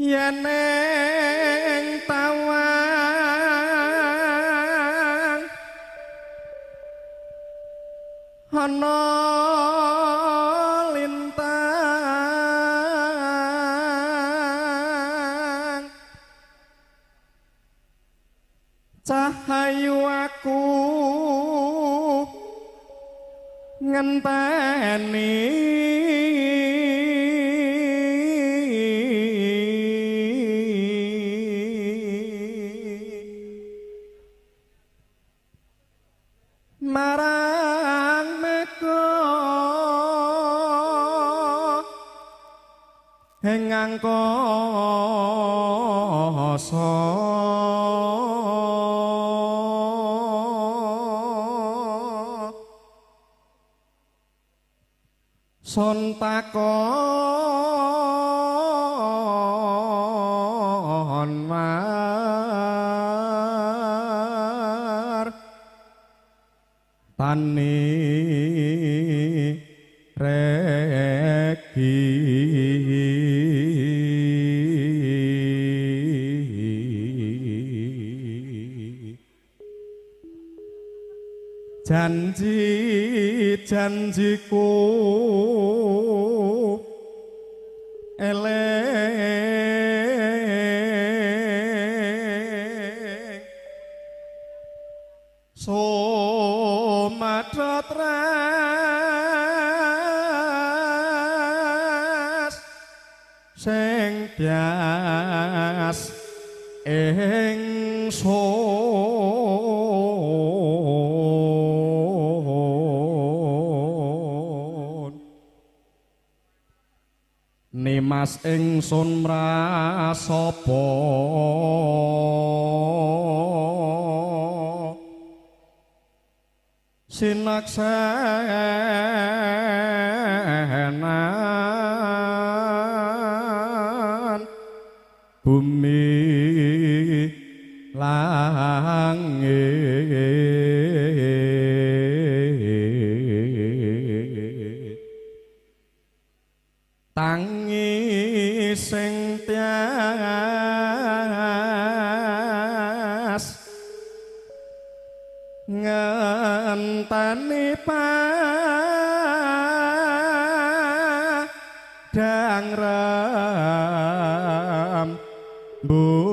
Yen ing tawang ana lintang, cahayu aku ngenteni. Marang mega ing angkasa, son takon war tani regi. Janji janjiku eling, sumadrat ras sing bias ingsun. Nimas ingsun mrasapa sinaksenan bumi langit. Tangi sing tias ngenteni padang rembulan.